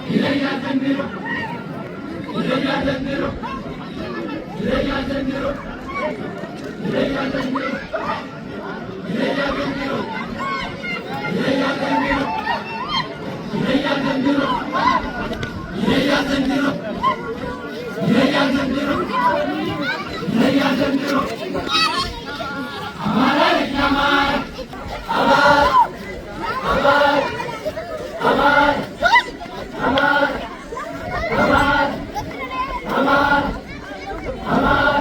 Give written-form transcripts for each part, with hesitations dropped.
ይለያል ዘንድሮ፣ ይለያል ዘንድሮ፣ ይለያል ዘንድሮ፣ ይለያል ዘንድሮ፣ ይለያል ዘንድሮ፣ ይለያል ዘንድሮ፣ ይለያል ዘንድሮ፣ ይለያል ዘንድሮ፣ ይለያል ዘንድሮ፣ ይለያል ዘንድሮ። አማራ ነኝ አማራ፣ አማራ፣ አማራ፣ አማራ፣ አማራ፣ አማራ፣ አማራ፣ አማራ፣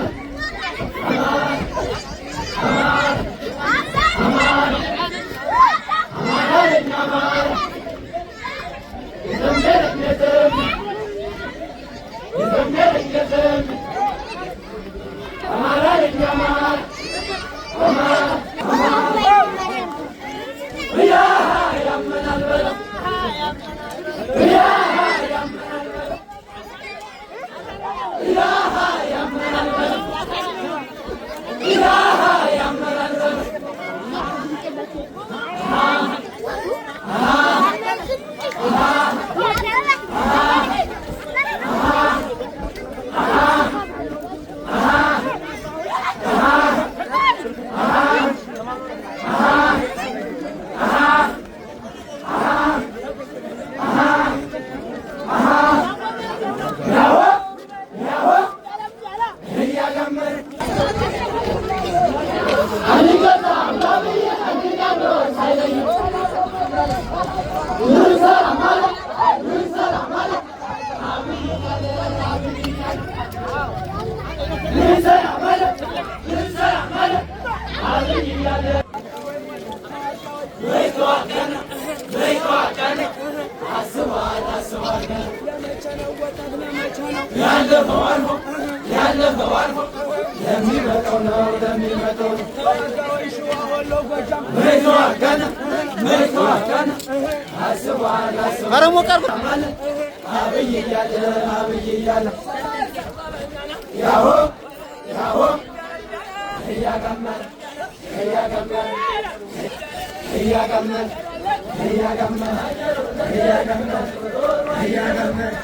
አማራ፣ አማራ ነኝ አማራ። የዘመረ የዘመረ የዘመረ የዘመረ አማራ ነኝ አማራ፣ አማራ፣ ያ ያመናል በለው፣ ያ ያመናል በለው፣ ያ ያመናል በለው፣ ያ ያመናል በለው። ያሆ ያሆ እያገመረ አንገዛም ለአብይ ሳይለይ ልንሰራ ማለት፣ ልንሰራ ማለት፣ ልንሰራ ማለት፣ ልንሰራ ማለት አብይ እያለ መይተዋል ገና፣ አስቧል፣ አስቧል ገና። ያለፈው አልፎ፣ ያለፈው አልፎ ለሚመጣው ነው፣ ለሚመጣው ነው። መይተዋል ገና፣ መይተዋል ገና፣ አስቧል፣ አስቧል ማለት አብይ እያለ፣ አብይ እያለ። ያሆ ያሆ እያቀመረ እያቀመረ እያቀመረ እያቀመረ እያቀመረ እያቀመረ